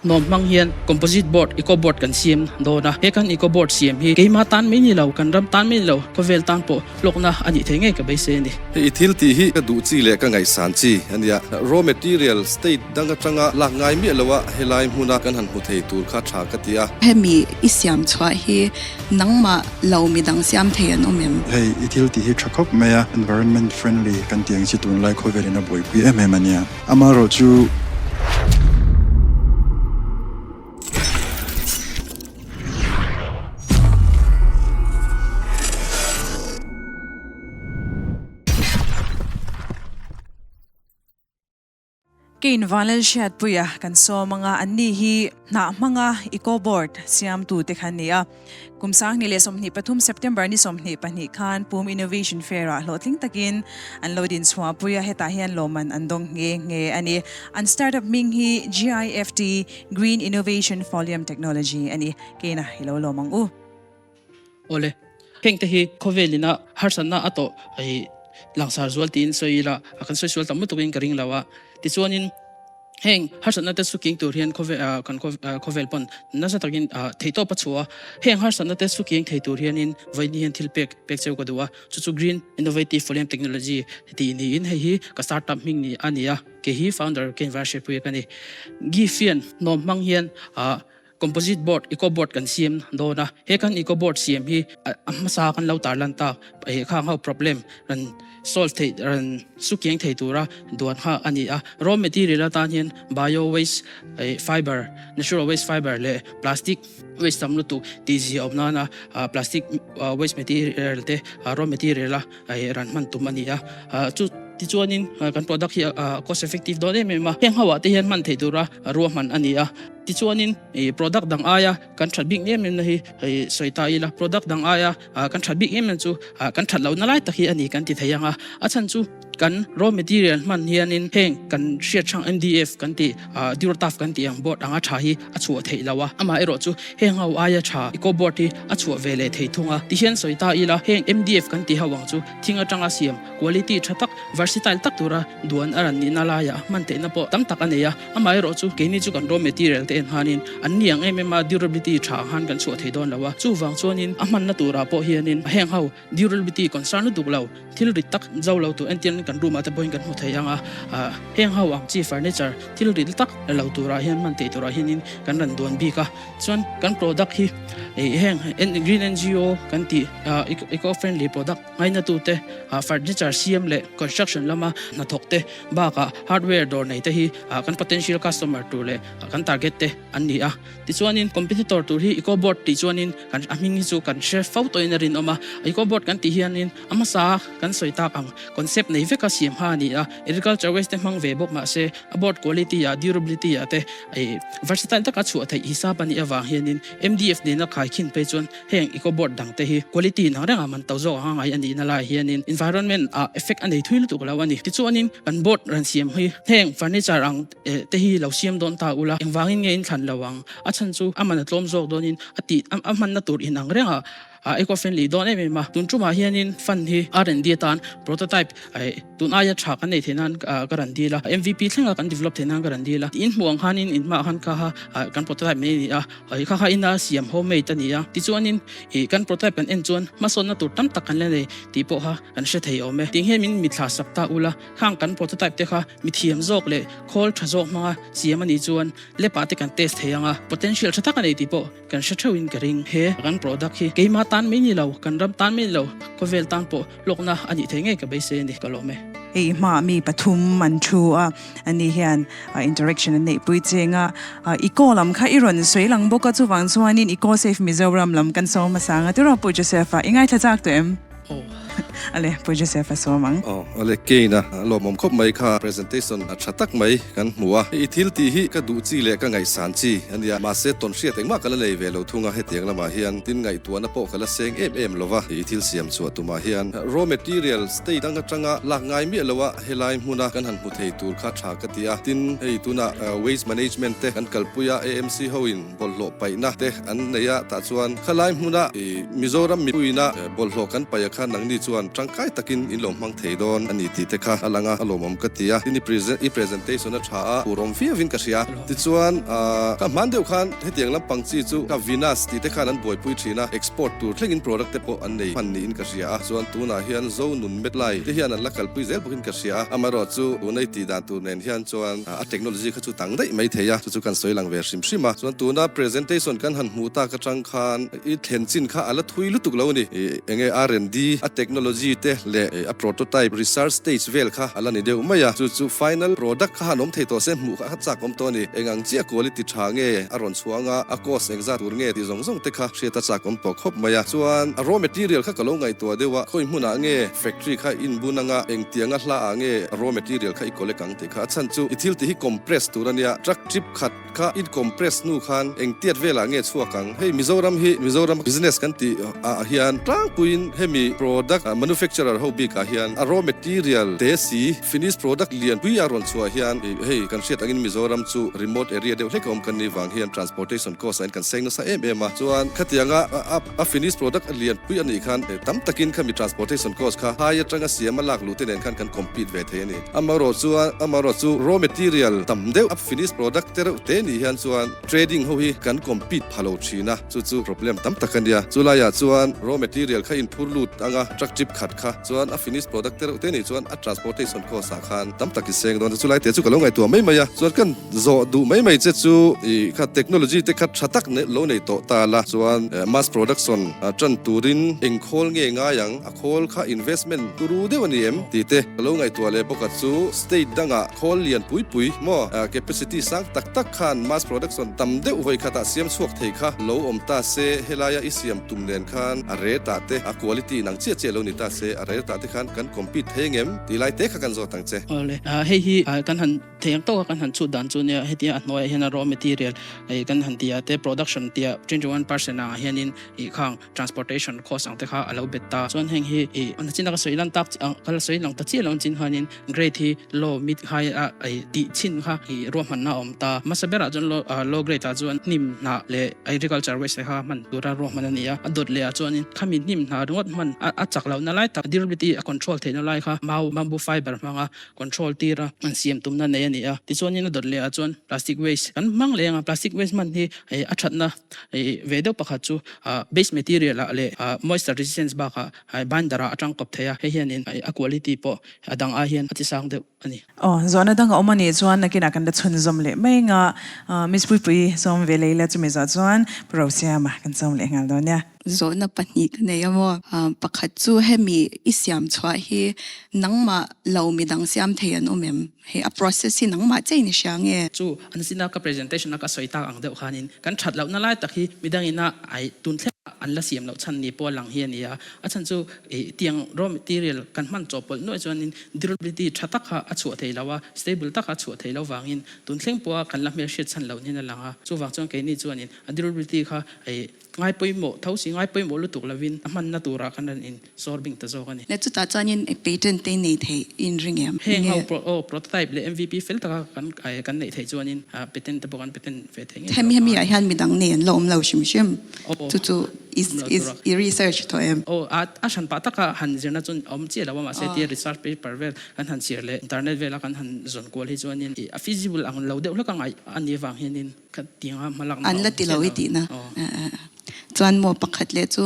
Hnawm hmang hian composite board, eco board kan siam dawn a. He kan eco board siam hi keima tan mai ni lo, kan ram tan mai ni lo, khawvel tan pawh hlawkna a nih theih ngei ka beisei a ni. Hei i thil tih hi ka duh chi leh ka ngaihsan chi a nia. Raw material state dang atanga lak ngai miah loa helai hmuna kan han hmu thei tur kha tha ka ti a. Hemi i siam chhuah hi nangmah lo midang siam thei an awm em? Hei i thil tih hi tha khawp mai a, environment friendly kan tih ang chi tunlai khawvelin a buaipui em em a nia. Amaherawhchu. Kein Vanlalhriatpuia kan sawm anga anni hi hnah hmanga Eco Board siamtute kha an ni a. Kum 2023 September ni 22 khan Pum Innovation Fair ah hlawhtling takin an lo din chhuah pui a, hetah hian lawmman an dawng nghe nghe a ni. An startup hming hi GIFT, Green Innovation Folium Technology a ni. Keina i lo lawm ang u. Awle, heng te hi khawvel ina harsatna a tawh i langsar zual tiin sawi ila a kan sawi sual tam lutukin ka ring lo a. Tichuanin. Heng harsatna te chu kiang tur hian khawvel kan khawvel pawn nasa takin theihtawp a chhuah a. Heng harsatna te chu kiang thei tur hianin vawiin hian thil pek pek cheu ka duh a. Chu chu Green Innovative Folium Technology tih niin hei hi ka startup hming ni a ni a. Kei hi founder Ken Varshepui ka ni. Gift hian hnawm hmang hian Composite board, eco board kan siam dawn a, he kan eco board siam hi a hmasa kan lo tarlan tak he khang ho problem rawn solve thei rawn sukiang thei tura duan kha a ni a. Raw material atan hian bio waste fiber, natural waste fiber leh plastic waste tam lutuk tihzia awm nana plastic waste material te raw material a rawn hman tum a ni a. Chu tichuanin kan product hi a cost effective dawn em em a, heng ho ah te hian hman theih tura ruahman a ni a. Tichuanin ih product dang aia kan that bik em em na hi ih sawi ta ila, product dang aia kan that bik em em chu kan that lohna lai tak hi a ni kan ti thei ang a. A chhan chu kan raw material hman hianin heng kan hriat hrang MDF kan tih Durotaf kan tih ang board anga tha hi a chhuah theih lo a. Amaherawh chu heng ho aia tha eco board hi a chhuah ve leh thei thung a. Tihian sawi ta ila heng MDF kan tih ho ang chu thing atanga siam quality tha tak, versatile tak tura duan a ran nihna laiah hman theihna pawh tam tak a nei a. Amaherawh chu keini chu kan raw material te en hanin an ni ang em em a, durability tha ang han kan chhuah thei dawn lo a. Chuvang chuanin a hmanna turah pawh hianin heng ho durability concern lutuk lo, thil rit tak zo lo tur entirna kan room ah te pawhin kan hmu thei ang a. Heng ho ang chi furniture thil rit tak lo turah hian hman theih turah hianin kan rawn duan bik a. Chuan kan product hi heng green NGO kan tih eco friendly product ngainatute furniture siam leh construction lama hnathawk te Bakah hardware dawr nei te hi kan potential customer tur leh kan target te an ni a. Tichuanin competitor tur hi eco board tih chuanin kan a hming hi chu kan hre fo tawhin a rinawm a. Eco board kan tih hianin a hmasa kan sawi tak ang concept nei veka siam kha a ni a. Agriculture waste te hmang ve bawk mahse a board quality ah durability ah te versatile taka chhuah theih hisap a nih avang hianin MDF nena khaikhin phei chuan Heng eco board dang te hi quality nang rengah man to zawk anga ngai a nihna lai hianin environment ah effect a nei thui lutuk lo a ni. Tichuanin kan board rawn siam hi heng furniture ang te hi lo siam dawn ta ula engvangin nge in thlan lo ang? A chhan chu a man a tlawm zawk dawnin a tih a hmanna tur in ang rengah eco friendly dawn em em a. Tun tumah hianin fund hi R&D atan prototype Tun aia tha kan nei theih nan ka rawn dil a, MVP thlenga kan develop theih nan ka rawn dil a. In hmuh ang khanin in hmaah khan kha kha kan prototype mai a ni a, kha kha ina siam homemade a ni a. Tichuanin ih kan prototype kan en chuan hmasawnna tur tam tak kan la nei tih pawh kha kan hre thei awm e. Tiang hian min mithla sak ta ula, khang kan prototype te kha mithiam zawk leh khawl tha zawk hmanga siam a nih chuan lab ah te kan test thei ang a, potential tha tak a nei tih pawh kan hre theuhin ka ring. He kan product hi keimah tan mai ni lo, kan ram tan mai ni lo, khawvel tan pawh Hlawkna a nih theih ngei ka beisei a ni, ka lawm e. Hei hmaah mi pathum an thu a, ani hian interaction an neihpui cheng a, eco lam kha i rawn sawi lang bawk a, chuvang chuanin Eco Safe Mizoram lam kan sawm hmasa ang a, tiraw Pu Joseph-a, i ngaithla chak tawh em? Aw. Ale, Pu Joseph-a sawm ang. Aw, ale Kane-a lawmawm khawp mai kha presentation a tha tak mai kan hmu a, i thil tih hi ka duh chi leh ka ngaihsan chi a nia, mahse tawnhriat engmah ka la nei ve lo thung a, hetiang lamah hian tin ngaihtuahna pawh ka la seng em em lo va, i thil siam chhuah tumah hian raw material state dang atanga lak ngai miah lo a helai hmuna kan han hmu thei tur kha tha ka ti a, tin hei tunah waste management te kan kalpui a, AMC ho in bawlhhlawh paihna te an nei a, tah chuan khalai hmuna Mizoram mipuiina bawlhhlawh kan paih a kha nangni chuan. chuan tangkai takin in lo hmang thei dawn a ni tih te kha a lang a, a lawmawm ka ti a. Tin, i presentation a tha a, phur awm viauin ka hria. Tichuan, ka hman deuh khan hetiang lampang chi chu ka Venus tih te khan an buaipui thin a, export tur thlengin product te pawh an nei hman niin ka hria a. Chuan tunah hian Zo nun met lai te hian an la kalpui zel bawkin ka hria a, amaherawh chu tuna i tih dan tur nen hian chuan a technology kha chu tang daih mai thei a, chu chu kan sawi lang ve hrim hrim a. Chuan tuna presentation kan han hmuh tak atang khan i thlen chin kha a la thui lutuk lo a ni. Enge R&D a technology te leh a prototype research stage vel kha a la ni deuh mai a, chu chu final product kha han awm thei tawh se hmuh kha a chak awm tawh a ni. Eng ang chiah quality tha nge a rawn chhuang a, a cost engzat tur nge tih zawng zawng te kha hriat a chak awm tawh khawp mai a. Chuan a raw material kha ka lo ngaihtuah deuh a, khawi hmunah nge factory kha inbun anga engtianga hla ah nge raw material kha i collect ang tih kha a chhan chu i thil tih hi compress tur a nia, truck trip khat kha i compress hnu khan engtiat velah nge chhuak ang. Hei Mizoram hi Mizoram business kan tih ah hian tlangpuiin hemi product manufacturer ho bikah hian a raw material te si finish product lian pui a rawn chhuah hian hei kan hriat angin Mizoram chu remote area deuh hlek a awm kan nih vang hian transportation cost ah hian kan seng nasa em em a, chuan khatianga a A finish product a lian pui a nih khan tam takin khami transportation cost kha phai atanga siam a lak luh te nen khan kan compete ve thei a ni. Amaherawh chuan amaherawh chu raw material tam deuh a finish product te reuh te nih hian chuan trading ho hi kan compete pha lo thin a, chu chu problem tam tak a nia. Chulaiah chuan raw material kha inphur lut anga truck trip khat kha chuan a finish product te reuh te nih chuan a transportation cost ah khan tam tak i seng dawn a, chulai te chu ka lo ngaihtuah mai mai a, chuan kan Zawh duh mai mai che chu i kha technology te kha tha tak lo nei tawh ta la chuan mass production tan turin eng khawl nge ngai ang, a khawl kha investment turu deuh a ni em tih te ka lo ngaihtuah leh bawk a chu state dangah khawl lian pui pui maw capacity sang tak tak khan mass production tam deuh vawi khatah siam chhuak thei kha lo awm ta se helaia i siam tum nen khan a rate ah te a quality in ang chiah chiah lo ni ta se a rate ah te khan kan compete thei ngem tih lai te kha kan zawt ang che. Awle, hei hi kan han Thei ang tawka kan han chhut dan chu nia hetia a hnuaiah hian a raw material ih kan han ti a te production tia 21% ah hianin ih khang transportation cost ang te kha a lo bet ta chuan heng hi ih a chin a ka sawi lan tak ang ka la sawi lang ta chiah lo ang chin khanin grade hi low mid high a ih tih chhin kha ih ruahmanna a awm ta hmasa berah chuan low ah low grade ah chuan hnim hnah leh agriculture waste te kha hman tura ruahman a ni a a dawt leh ah chuanin khami hnim hnah ringawt hman a a chak lohna lai tak durability a control theihna lai kha mau bamboo fiber hmanga control tir a, an siam tumna nei a ni a. Tichuanin a dawt leh ah chuan plastic waste kan hmang leh ang a, plastic waste hman hi a thatna ve deuh pakhat chu base material ah leh moisture resistance bakah binder ah a tangkawp thei a, hei hianin a quality pawh a dang ai hian a ti sang deuh a ni. Aw, zawhna dang a awm a nih chuan nakinah kan la chhunzawm leh mai ang a, Miss Puipuii sawm ve lei la chumi zawh chuan Pu Rosiama kan sawm leh nghal dawn nia. Zawhna pahnih ka nei a maw? Pakhat chu hemi i siam chhuah hi nangmah lo midang siam thei an awm em? Hei a process hi nangmah chein i hria nge? Chu an zina ka presentation a ka sawi tak ang deuh khanin kan that lohna lai tak hi midang ina ai tun thleng ah an la siam loh chhan ni pawh a lang hi a ni a. A chhan chu ih tiang raw material kan hman chawhpawlh nuaih chuanin durability tha tak kha a chhuah thei lo a, stable taka a chhuah thei lo vangin tun thleng pawha kan la hmelhriat chhan loh niin a lang a. Chuvang chuan keini chuanin a durability kha ih Ngai pawimawh tho si, ngai pawimawh lutuk lovin a hmanna turah kan rawn in sawr bing ta zawk a ni. Leh chutah chuanin patent te nei theih in ring em? Heng ho aw prototype leh MVP fel taka kan kan neih theih chuanin patent te pawh kan patent ve thei ngei Hemi hemi ah hian midang nei an la awm lo hrim hrim. Chu chu i research tawh em? Aw a hran pah taka han zirna chu a awm chiah lo a mahse tia research paper vel kan han chhiar leh internet vela kan han zawn kual hi chuanin a feasible ang lo deuh hlek a ngaih a nih avang hianin An la ti lo i tihna. Chuan maw pakhat leh chu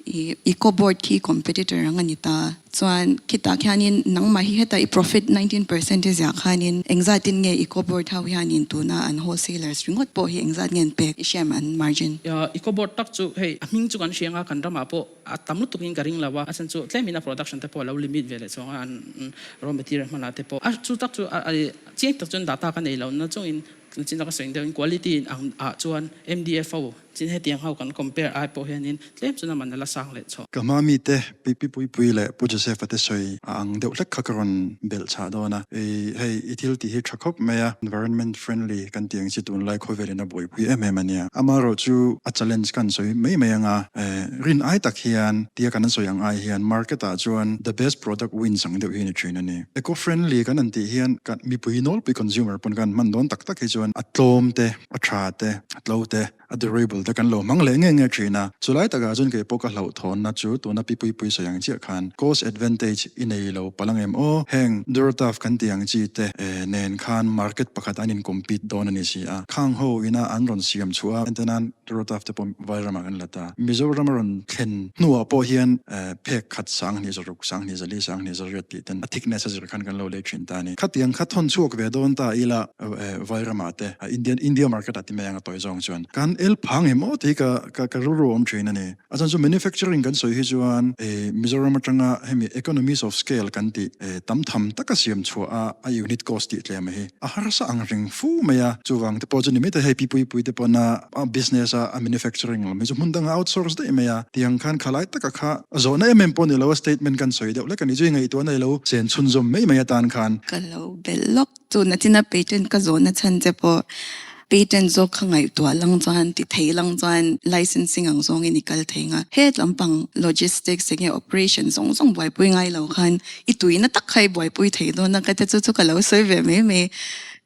i eco board khi competitor ang a ni ta. Chuan khitah khianin nangmah hi heta i profit 19% i ziah khanin engzatin nge eco board ho hianin tuna an wholesalers ringawt pawh hi engzat nge an pek i hriam an margin? Eco board tak chu hei a hming chu kan hria anga kan ramah pawh a tam lutukin ka ring lo a, a chhan chu tlemin a production te pawh a lo limit ve leh chuang a, an raw material hmanah te pawh a chu tak chu a chiang tak chuan data ka nei lo na chungin Chin laka sawi deuhin quality in ang ah chuan MDF ho chin hetiang ho kan compare ai pawh hianin tlem chuan a man a la sang leh chho. Ka hma mite Pi Pi Puipui leh Pu Joseph-a te sawi a ang deuh hlek kha ka rawn belh chhah dawn a. Ei hei i thil tih hi tha khawp mai a, environment friendly kan tih ang chi tunlai khawvelin a buaipui em em a nia. Amaherawh chu a challenge kan sawi mai mai ang a, rin ai tak hian tia kan sawi ang ai hian market ah chuan the best product wins ang deuh hi a ni thin a ni. Eco friendly kan han tih hian kan mipui nawlpui consumer pawn kan hman dawn tak tak hi chuan a tlawm te, a tha te, a tlo te A durable te kan lo hmang leh nge nge thin a. Chulai takah chuan kei pawh ka hlauhthawnna chu tuna pi puipui sawi ang chiah khan cost advantage i nei lo palh ang em aw? Heng Durotaf kan tih ang chi te nen khan market pakhat an in compete dawn a ni si a. Khang ho ina an rawn siam chhuah a, ente nan Durotaf te pawh Vairamah kan la ta. Mizoram a rawn thlen hnuah pawh hian phek khat 20 6, 20 4, 20 8 tih ten a thickness a zir khan kan lo lei thin ta a ni. Khatiang kha thawn chhuak ve dawn ta ila Vairamah te Indian India market ah ti mai ang a tawi zawng chuan kan el phang em aw tih hi ka ka ka rilru a awm thin a ni. A chhan chu manufacturing kan sawi hi chuan Mizoram atanga hemi economies of scale kan tih tam tham taka siam chhuah a a unit cost tih tlem hi a harsa ang reng fu mai a. Chuvang te pawh chu ni mai thei hei pi pui pui te pawn a a business a a manufacturing lam hi chu hmun dangah outsource daih mai a. Tiang khan khalai taka kha zawhna em em pawh ni lo a statement kan sawi deuh hlek a ni chu i ngaihtuah na ilo chen chhunzawm mai mai atan khan. Ka lo belh lawk. Tuna china patent ka zawhna chhan che pawh patent zawk kha ngaihtuah lang chuan ti thei lang chuan licensing ang zawngin i kal thei nga. He lampang logistics enge operation zawng zawng buaipui ngai lo khan i tuina tak kha i buaipui thei dawn a ka ti chu chu ka lo sawi ve mai mai.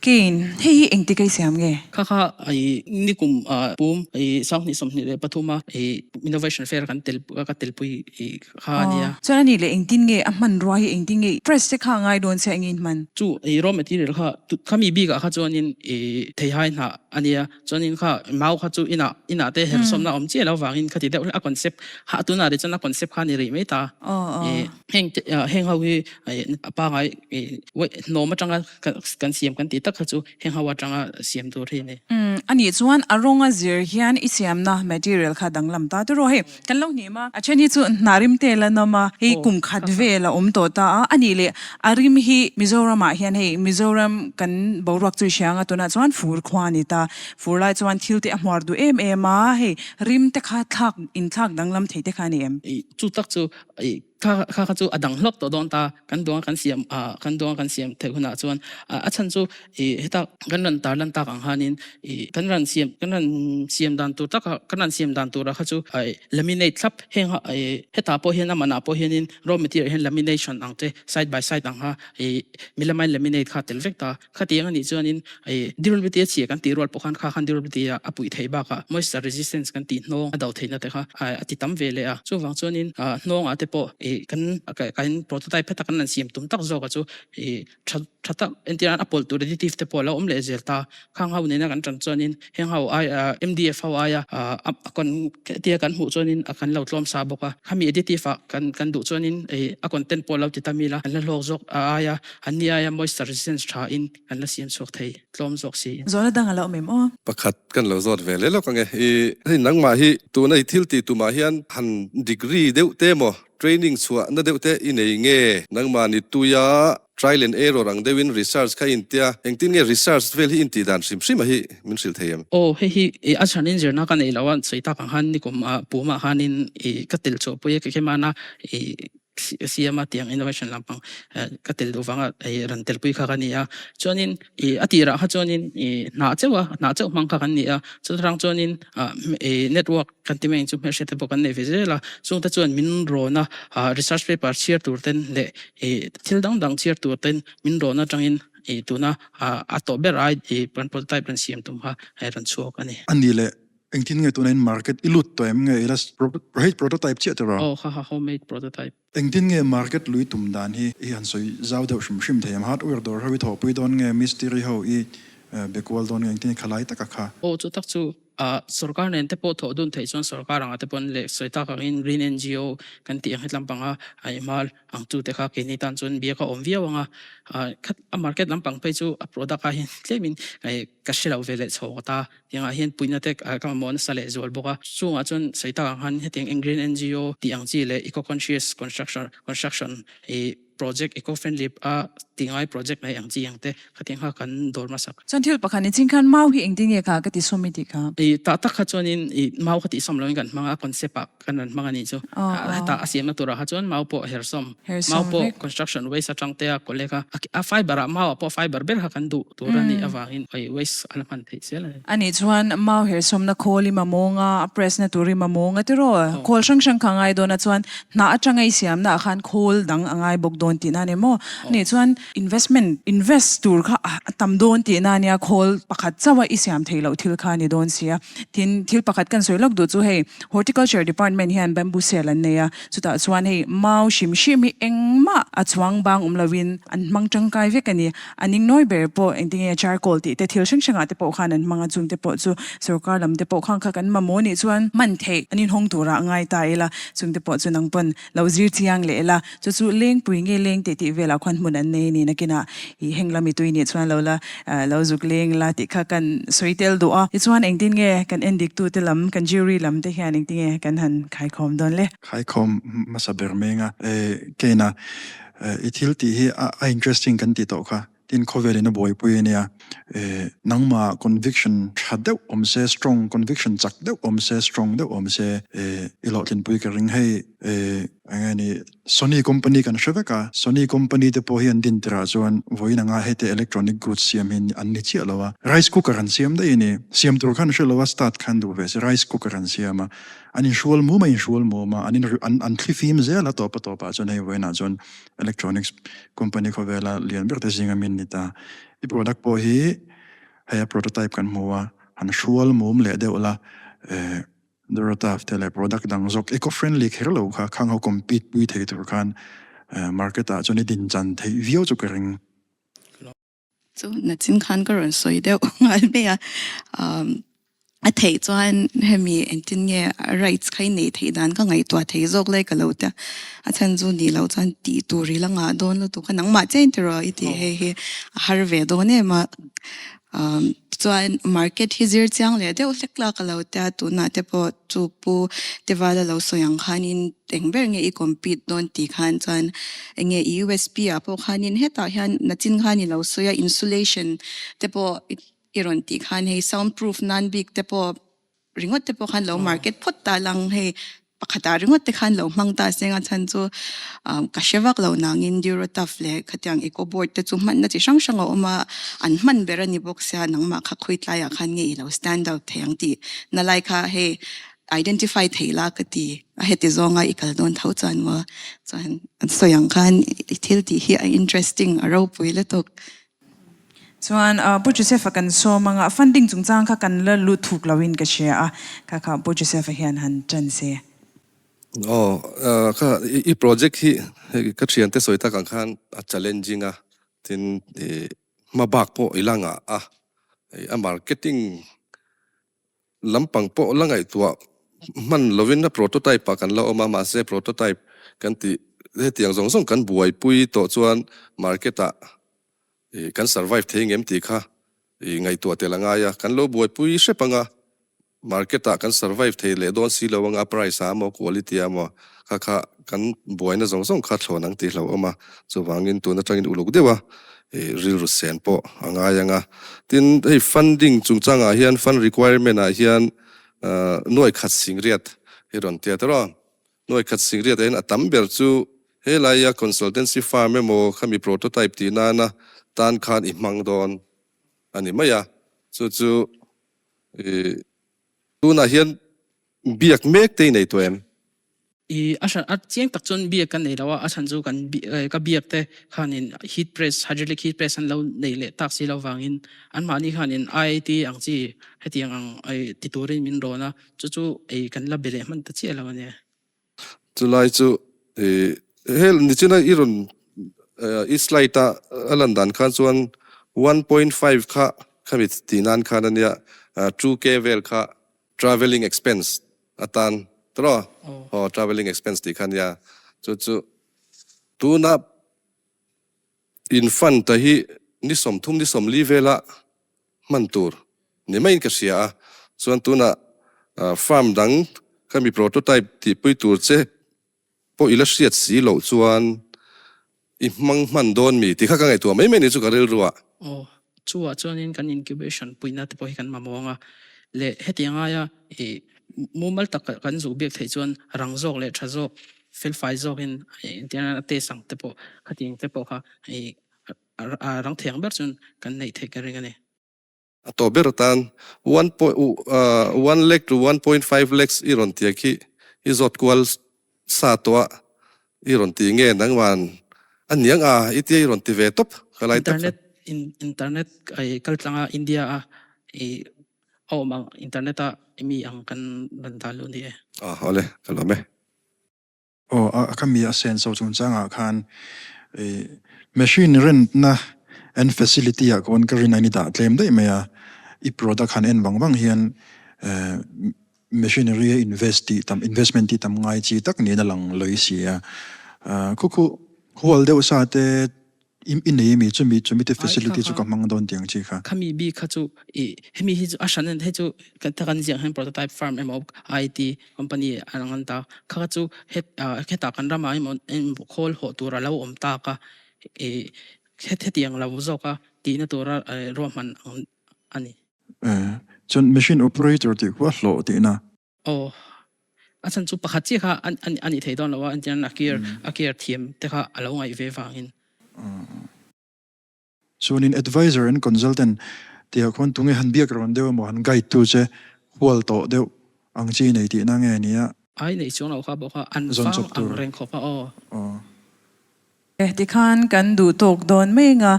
Kane, hei hi engtik a i siam nge? Kha kha i nikum pum i 2023 a i innovation fair kan tel ka telpui i kha a nia. Chuan a nih leh engtin nge a hmanrua hi engtin nge press te kha a ngai dawn che engin hman? Chu i raw material kha khami bikah kha chuanin i theihai hnah a nia. Chuanin kha mau kha chu inah inah te hersawmna a awm chiah lo vangin khati deuh a concept ha tunah rih chuan a concept kha a ni rih mai ta. Heng heng ho hi a pangai hnawm atanga kan siam kan tih tak kha chu heng ho atanga siam tur hi a ni. A nih chuan a rawng a zir hian i siamna material kha danglam ta tiraw hei. Kan lo hnim a, a then hi chu hna rim te la nawm a, hei kum khat vel a awm tawh ta a, a nih leh a rim hi Mizoramah hian hei Mizoram kan boruak chu i hria ang a, tunah chuan fur khua a ni ta, fur lai chuan thil te a hmuar duh em em a, hei rim te kha thlak inthlak danglam thei te kha a ni em? Chu tak chu kha kha kha chu a dang hlawk tawh dawn ta, kan duang kan siam kan duang kan siam theih hunah chuan a chhan chu I heta kan ran tar lan tak ang hanin i kan ran siam kan ran siam dan tur taka kan ran siam dan tura kha chu ai laminate thlap heng ha i heta pawh hian a manah pawh hianin raw material hian lamination ang te side by side ang ha i melamine laminate kha tel vek ta khatiang anih chuanin i durability a chhia kan tih rual pawh khan kha khan durability a a puih theih bakah moisture resistance kan tih hnawng a do theihna te kha a ti tam ve leh a chuvang chuanin hnawngah te pawh i kan kan prototype heta kan ran siam tum tak zawk a chu i tha tha tak entir a pawlh tur additive te pawh a lo awm leh zel ta. Khang ho nena kan tan chuanin heng ho ai MDF ho aia a tia kan hmuh chuanin a kan lo tlawm sa bawk a. Khami additive ah kan kan duh chuanin a content pawh lo ti ta mila kan la hlawk zawk a aia an ni aia moisture resistance tha in kan la siam chhuak thei tlawm zawk si. Zawhna dang a lo awm em aw? Pakhat kan lo zawt ve leh lawk ange. I hei nangmah hi tuna i thil tih tumah hian han degree deuh te maw training chhuah na deuh te i nei nge? Nangmah ni tuia Trial and error ang deuhin research kha in tia, engtin nge research vel hi in tih dan hrim hrim a hi min hrilh thei em? Aw, hei hi i a chhan in zirna ka nei lo a, sawi tak ang khan nikum ah pumah khanin i ka tel chhuah pui a, kei hmana i siam a tiang innovation lampang ka tel duh vanga i rawn tel pui kha ka ni a. Chuanin i a tirah kha chuanin i hnah cheuh a, hnah cheuh hmang kha kan ni a, chutarang chuanin i network kan ti mai ang chu hmelhriat te pawh kan nei ve zel a, chungte chuan min rawn a, research paper chhiar tur ten leh ih thil dang dang chhiar tur ten min rawn atangin ih tuna a tawh ber ai ih kan prototype rawn siam tum kha hei rawn chhuak a ni. A ni leh engtin nge tuna in market i lut tawh em nge ila hei prototype chiah tiraw? Aw kha kha homemade prototype. Engtin nge market lui tum dan hi i han sawi zau deuh hrim hrim thei em? Hardware dawr ho i thawhpui dawn nge mistiri ho i be kual dawn nge engtin nge khalai taka kha? Aw chu tak chu Sorkar nen te pawh thawh dun theih chuan sorkar anga te pawn leh sawi tak angin Green NGO kan tih ang he tlampanga a ihmal ang chu te kha keini tan chuan biak a awm viau ang a. Khat a market lampang phei chu a product ah hian tlemin ka hre lo ve leh chho ngawt a, tiangah hian puihna te ka mamawh nasa leh zual bawk a. Chungah chuan sawi tak ang khan hetiang eng Green NGO tih ang chi leh eco conscious construction construction ih Project eco friendly a ti ngai project mai ang chi ang te khatiang kha kan dawr hmasak. Chuan thil pakhat ni ching khan mau hi engtin nge kha ka ti sawm i tih kha? I tah tak kha chuanin i mau kha tih sawm loin kan hmang a, concept ah kan rawn hmang a nih chu. Hetah a siamna turah kha chuan mau pawh a her sawm. Mau pawh construction waste atang te a collect a, a fiber ah mau ah pawh fiber ber kha kan duh tur a nih avangin waste a la hman theih zel a ni. Anih chuan mau herhsawmna khawl i mamawng a, a press na tur i mamawng a tiraw? Khawl hrang hrang kha a ngai dawn a chuan hnah atanga i siamna ah khan khawl dang a ngai bawk dawn tihna a ni maw? Anih chuan investment invest tur kha a tam dawn tihna a nia, khawl pakhat chauh a i siam theih loh thil kha a ni dawn si a. Tin, thil pakhat kan sawi lawk duh chu hei Horticulture Department hian bamboo cell an nei a, chutah chuan hei mau hrim hrim hi engmah a chuang bang awm loin an hmang tangkai vek a ni. A ning nawi ber pawh engtinge charcoal tih te thil hrang hrangah te pawh khan an hmang a, chung te pawh chu sorkar lam te pawh khan kha kan mamawh nih chuan hman theih an inhawng turah ngai ta ila, chung te pawh chu nang pawn lo zir chiang leh ila, chu chu lengpui nge leng tih tih velah khuan hmun an nei a ni nakinah ih heng lami tui nih chuan lo la lo zuk leng la tih kha kan sawi tel duh a. Tichuan engtin nge kan en dik tute lam kan jury lam te hian engtin nge kan han khaikhawm dawn le? Khaikhawm hmasa ber meng a, keina i thil tih hi a interesting kan tih tawh kha. Tin khawvelin a buaipui a nia. Nangmah conviction tha deuh awm se, strong conviction chak deuh awm se, strong deuh awm se i hlawhtlinpui ka ring. Hei eng nge ni Sony company kan hre vek a, Sony company te pawh hi an din tirah chuan vawiin anga hete electronic goods siam hi an ni chiah lo a, rice cooker an siam daih a ni. Siam tur khan hre lo a, start khan duh ve se rice cooker an siam a, an inhrual mum a inhrual mum a, an in an thlifim zel a tawp a tawpah chuan hei vawiinah chuan Electronics company khawvela lian ber te zinga min ni ta. I product pawh hi hei a prototype kan hmu a, han hrual mum leh deuh la, eh Durotaf te leh product dang zawk eco friendly kher lo kha khang ho compete pui thei tur khan market ah chuan i din chan theih viau chu ka ring. Chu nachin khan ka rawn sawi deuh nghal mai a, a theih chuan hemi engtin nge rights kha i neih theih dan ka ngaihtuah thei zawk lai ka lo tia, a chhan chu nih loh chuan tih tur i la ngah dawn lutuk a, nangmah chiah in ti rawh i tih hei hi a har ve dawn em a, chuan market hi zir chiang leh deuh hlek la ka lo tia, tunah te pawh chu pu Tevala lo sawi ang khanin eng ber nge i compete dawn tih khan chuan eng nge i USP ah pawh khanin hetah hian nachin khan i lo sawi a insulation te pawh i rawn tih khan hei sound proof nan bik te pawh ringawt te pawh khan lo market phawt ta lang hei pakhatah ringawt te khan lo hmang ta se a chhan chu ka hre vak lo nangin Durotuf leh khatiang eco board te chu hmanna chi hrang hrang a awm a an hman ber a ni bawk sia nangmah kha khawi tlaiah khan nge i lo stand out thei ang tih na lai kha hei identify thei la ka ti a heti zawnga i kal dawn tho chuan maw chuan an sawi ang khan i thil tih hi a interesting a ropui lutuk. Chuan Pu Joseph-a kan sawm anga funding chungchang kha kan la lut thuk loin ka hria a, kha kha Pu Joseph-a hian han ṭan se. Aw kha i project hi hei ka thiante sawi tak ang khan a challenging a, tin i hmabak pawh i la ngah a, a marketing Lampang pawh la ngaihtuah hman lovin a prototype ah kan la awm a, mahse prototype kan tih hetiang zawng zawng kan buaipui tawh chuan market ah kan survive thei ngem tih kha ngaihtuah tel a ngai a, kan lo buaipui hrep anga market ah kan survive thei leh dawn si lo anga price ah emaw quality ah emaw kha kha kan buaina zawng zawng kha thlawn ang tih hlauhawm a, chuvangin tun atangin uluk deuh a rilru sen pawh a ngai ang a. Tin, hei funding chungchangah hian fund requirement ah hian nuai khat singriat hi rawn tia ta rawh. Nuai khat singriat ah hian a tam ber chu helaia consultancy firm emaw khami prototype tih nana tan khan i hmang dawn a ni mai a. Chu chu tunah hian biak mek te i nei tawh em? I a hran a chiang tak chuan biak ka nei lo a, a chhan chu kan ka biak te khanin heat press, hydraulic heat press an lo nei leh tak si lo vangin anmahni khanin IIT ang chi hetiang ang ti turin min rawn a, chu chu ei kan la be leh hman ta chiah lo a nia. Chulai chu i hel nichina i rawn i slide a a lan dan khan chuan 1.5 kha khami tih nan khan a nia 2K vel kha Travelling expense atan tawh aw travelling expense tih kha nia chu chu tuna in fund ta hi ni 30 ni 40 vela hman tur ni maiin ka hria a chuan tuna farm dang khami prototype tihpui tur che pawh i la hriat si loh chuan i hmang hman dawn mi tih kha ka ngaihtuah mai mai ni chu ka rilru ah. Aw, chu ah chuanin kan incubation puihna te pawh hi kan mamawh ang a, leh hetiang aia i mumal tak kan zuk biak theih chuan rang zawk leh tha zawk. felfai zawkin entirnan a test ang te pawh khatiang te pawh kha i a rang thei ang ber chuan kan neih theih ka ring a ni. A tawp ber atan one point one lakh to 1.5 lakhs i rawn tia khi i zawt kual sa tawh a i rawn ti nge nangman a niang a i tia i rawn ti ve tawp ka lai tak kha. Internet internet kal tlanga India a i a awm ang internet a mi ang kan rawn dah luh ni e. Aw awle ka lawm e. Aw a ka mi a senso chungchangah khan i machine rentna and facility ah khawn ka rin a ni dah tlem daih mai a, i product han en vang vang hian machinery a invest tih tam investment tih tam ngai chi tak niin a lang lawi si a, khu khu hual deuh sa te I nei ami chumi chumi te facility chu ka hmang dawn tiang chi kha. Khami bik kha chu i hemi hi chu a hran hei chu kan ta kan ziak hian prototype firm emaw IT company an ang an ta kha kha chu het hetah kan ramah emaw khawl hawh tur a lo awm tak a i hetiang lo zawk a tihna tura ruahman ang a ni. Chuan machine operator tih kha a hlawh tihna. Aw, a chhan chu pakhat chiah kha a nih thei dawn lo a, entirnan a kir a kir thiam te kha a lo ngaih ve vangin. Chuanin advisor and consultant tihah khuan tunge han biak rawn deuh emaw han guide tu che hual tawh deuh ang chi nei tihna nge nia? Ai neih chuang loh kha pawh kha an vang ang reng khawp a aw. Aw. Tikhan kan duh tawk dawn mai anga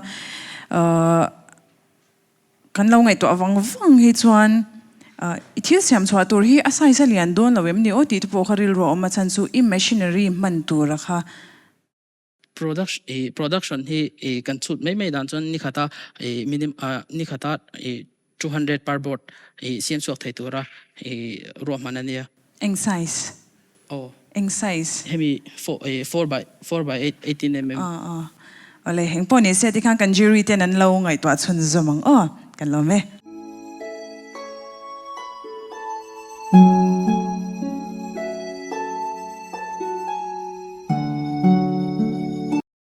Kan lo ngaihtuah vang vang hi chuan i thil siam chhuah tur hi a size a lian dawn lo em ni aw tih te pawh kha rilru a awm a chhan chu i machinery hman tura kha. Production i production hi i kan chhut mai mai dan chuan ni khata i minim ni khata i 200 per board i siam chhuak thei tura i ruahman a nia. Eng size? Aw. Eng size? Hemi 4 by 4 by 8 18 mm. Aw aw. Awle, engpawh ni se tikhan kan jury ten an lo ngaihtuah chhunzawm ang aw. Kan lawm e.